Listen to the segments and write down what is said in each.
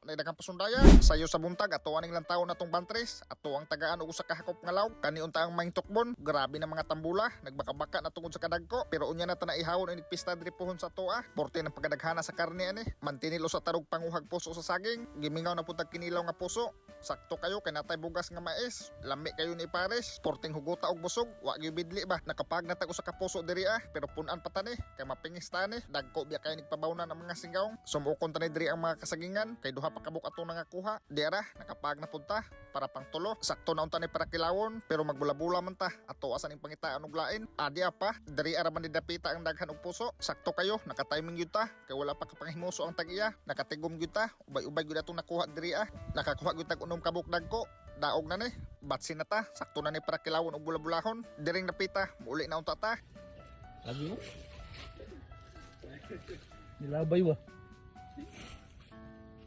na daghang pasundaya. Sayo sa buntag, ato aning lantaw na tong bantres, ato ang tagaan og usa ka hakop nga lawg. Kani unta ang maing tukbon, grabe na mga tambula, nagbaka-baka na tungod sa kadagko, pero unya na ta na ihawon inig pista diri puhon sa atoa. Porte ng pagkadaghana sa karne ani, mantinil usa tarog panguhag puso sa saging, gimingaw na pud tag kinilaw nga puso. Sakto kayo kay natay bugas nga mais, lami kayo ni pares, porting huguta og busog, wa gyud bidli ba. Nakapag na tag usa ka puso diri ah, pero punan pa tani kay mapingis tani, dagko biya kay nagpabawnan ang mga singgawng. Sumukon tani diri ang mga kasagingan kay duha pa kabuk ato nangakuha. Di ara nakapag na pud ta para pang tulo. Sakto na unta ni para kilawon, pero magbula-bula man ta. Ato asan ning pangitaan og lain. Adi pa, diri ara man ni dapita ang daghan og puso. Sakto kayo, naka-timing gyud ta kay wala pa kapanghimuso ang tag-iya. Nakatigom gyud ta, ubay-ubay gyud atong nakuha diri ah. Nakakuha gyud tag 6 ka buok dagko. Daog na ni, batsin na ta, sakto na ni para kilawon og bula-bulahon. Diring napita, muuli na unta ta. Lagi mo. Nilabay ba?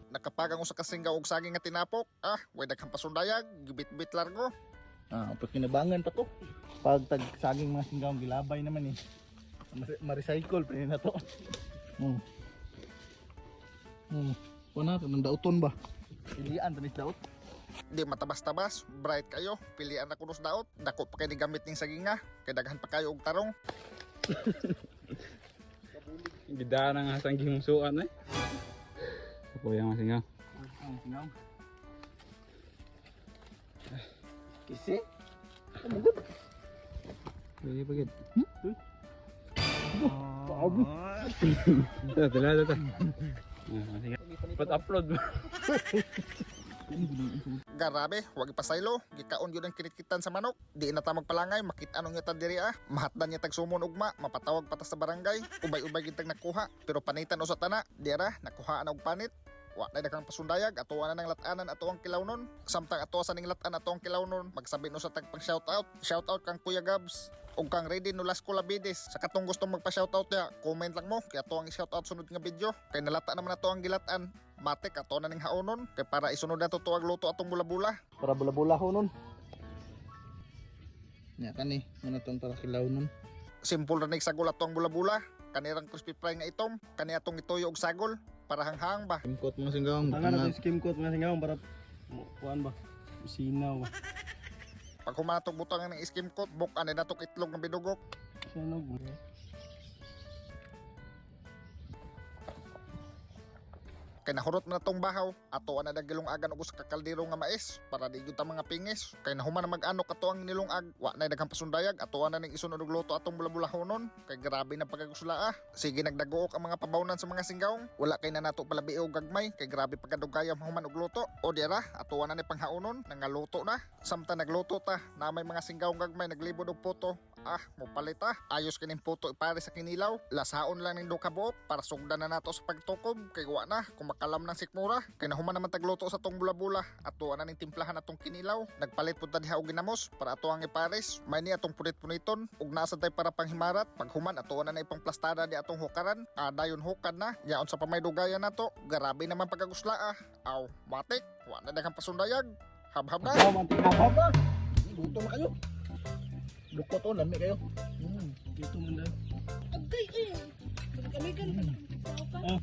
Nakapagang usa ka singgaw og saging nga tinapok. Ah, way daghang pasundayag, gibit-bit largo. Ah, pagkinabangan pa to. Pag tag saging mga singgaw gilabay naman eh. Ma-recycle pa na to. Wala nang dauton ba? Pilian tanis daot. Di matabas-tabas, bright kayo, pilian na kunos daot. Dako pa kay gamit ning saginga, kay daghan pa kayo og tarong. Bida na nga sa gimusuan eh. Ako yung masingaw. Ang singaw. Kisi? Amugod. Pwede pagid. Paabo. Tala, tala, tala. Pat upload mo. Garabe, wag ipasaylo, gikaon gyud ang kinitkitan sa manok. Di na ta magpalangay, makit-an niya ta diri ah. Mahatdan niya tag sumon ugma, mapatawag pa ta sa barangay. Ubay-ubay gyud tag nakuha, pero panitan usa tana. Di ara, nakuhaan og panit. Wa na daghang pasundayag, ato na nang latanan ato ang kilawnon. Samtang ato sa ning latan ato ang kilawnon, magsabi no sa tag pang shoutout. Shoutout kang Kuya Gabs ug kang Ready Nolasco Labides. Sa katong gustong magpa-shoutout ya, comment lang mo kay ato ang i-shoutout sunod nga video. Kay nalata naman ato ang gilatan. Matik ato na ning haonon kay para isunod nato tuwag luto atong bula-bula. Para bula-bula ho nun. Nya kani, muna tong para kilaw nun. Simple ra nig sagol ato ang bula-bula. Kanirang crispy fry nga itom, kani atong ituyo og sagol para hanghang ba. Skim coat mga singgaw. Tanga na itong skim coat mga singaw para kuan ba? Sinaw ba? Pag humatog butang ng skim coat, buk ani natong itlog nga binugok. Sunog. Kay nahurot man atong bahaw, ato ana nagilungagan og usa ka kaldero nga mais para di gyud ta mga pingis. Kay nahuman na mag-anok ato ang nilungag, wa na daghang pasundayag, ato ana ning isunod og luto atong bulabulahonon. Kay grabe na pagkagusla ah. Sige nagdaguok ang mga pabawnan sa mga singgawng, wala kay na nato palabi og gagmay kay grabe pagkadugaya mahuman og luto. O di ra, ato ana ni panghaonon, nangaluto na. Samtang nagluto ta, na may mga singgawng gagmay naglibod og puto. Ah, mopalit ah. Ayos kining puto ipare sa kinilaw. Lasaon lang ning duha ka buok para sugdan na nato sa pagtukob kay wa na kung makalam ng sikmura. Kay nahuman naman tagluto sa tong bula-bula. Ato na ning timplahan atong kinilaw. Nagpalit pud ta diha og ginamos para ato ang ipares. May ni atong punit-puniton ug nasa tay para panghimarat. Paghuman ato na na ipang plastada di atong hukaran. Ah, dayon hukad na. Yaon sa pamay dugayan nato. Grabe naman pagkagusla ah. Aw, matik. Wa na daghang pasundayag. Habhab na. Oh, mantik habhab na. Luto na kayo. Lukot oh, lami kayo. Dito man daw. Agay eh. Kami kan. Oh.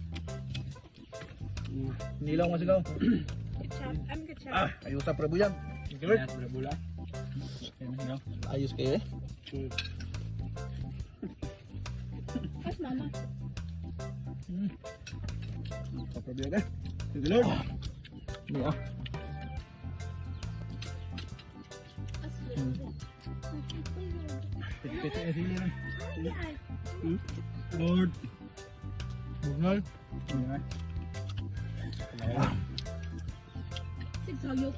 Nilaw mga singgaw. Ketchup. I'm ketchup. Ah, ayos sa prebuyan. Thank you, Lord. Bula-bula. Ayos kayo eh. As mama. Sa prebuyan eh. Thank you, Lord. Ini ah. As Piti-piti na sili na. Lord. Bungal. Sigsayok.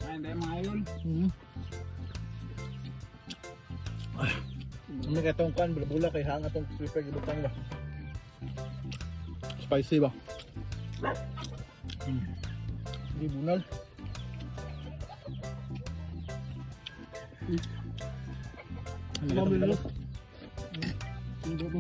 Ay, hindi mga idol. Ano kay tong kan bula-bula kay hang atong prepare gibutang ba. Spicy ba? Di bunal. Mami lo. Hindi ba?